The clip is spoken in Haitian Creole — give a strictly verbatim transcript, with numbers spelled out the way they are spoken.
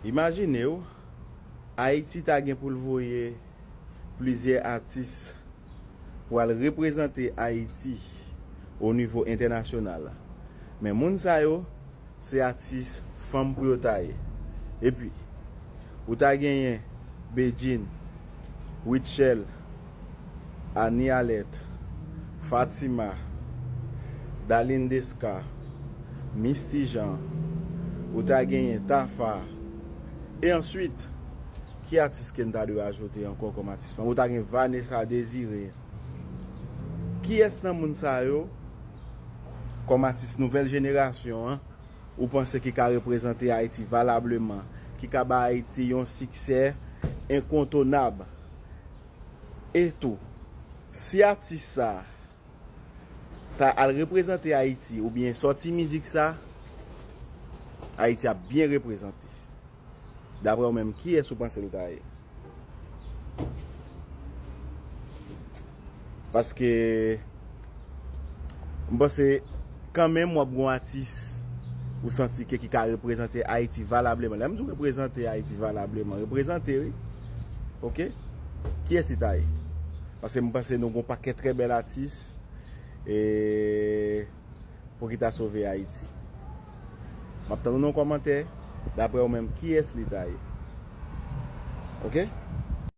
Imajine w, Ayiti ta gen pou l voye plizyè atis pou al reprezante Ayiti o nivo entènasyonal. Men moun sa yo, se atis fanm pou yo ta ye. Epi, ou ta genyen Bedjine, Rutshelle, Annie Alerte, Fatima, Darline Desca, Misty Jean, ou ta genyen Tafa. E answit, ki atis ke n ta dwe ajoute ankò kòm atis fanm? Ou ta gen Vanessa Désiré. Kiyès nan moun sa yo, kòm atis nouvèl jenerasyon an, ou panse ki ka reprezante Ayiti valableman, ki ka ba Ayiti yon siksè enkontonab? E tou, si atis sa ta al reprezante Ayiti oubyen sòti mizik sa, Ayiti ap byen reprezante. Daprè w menm, kiyès ou panse l ta ye? Paske m panse kanmenm w ap gon atis ou santi ke ki ka reprezante Ayiti valableman. Lè m di w reprezante Ayiti valableman, reprezante wi. Oke? Kiyès li ta ye? Paske m panse nou gon pakèt trè bèl atis e pou ki ta sove Ayiti. M ap tann ou nan kòmantè, daprè ou menm, kiyès li ta ye? Oke?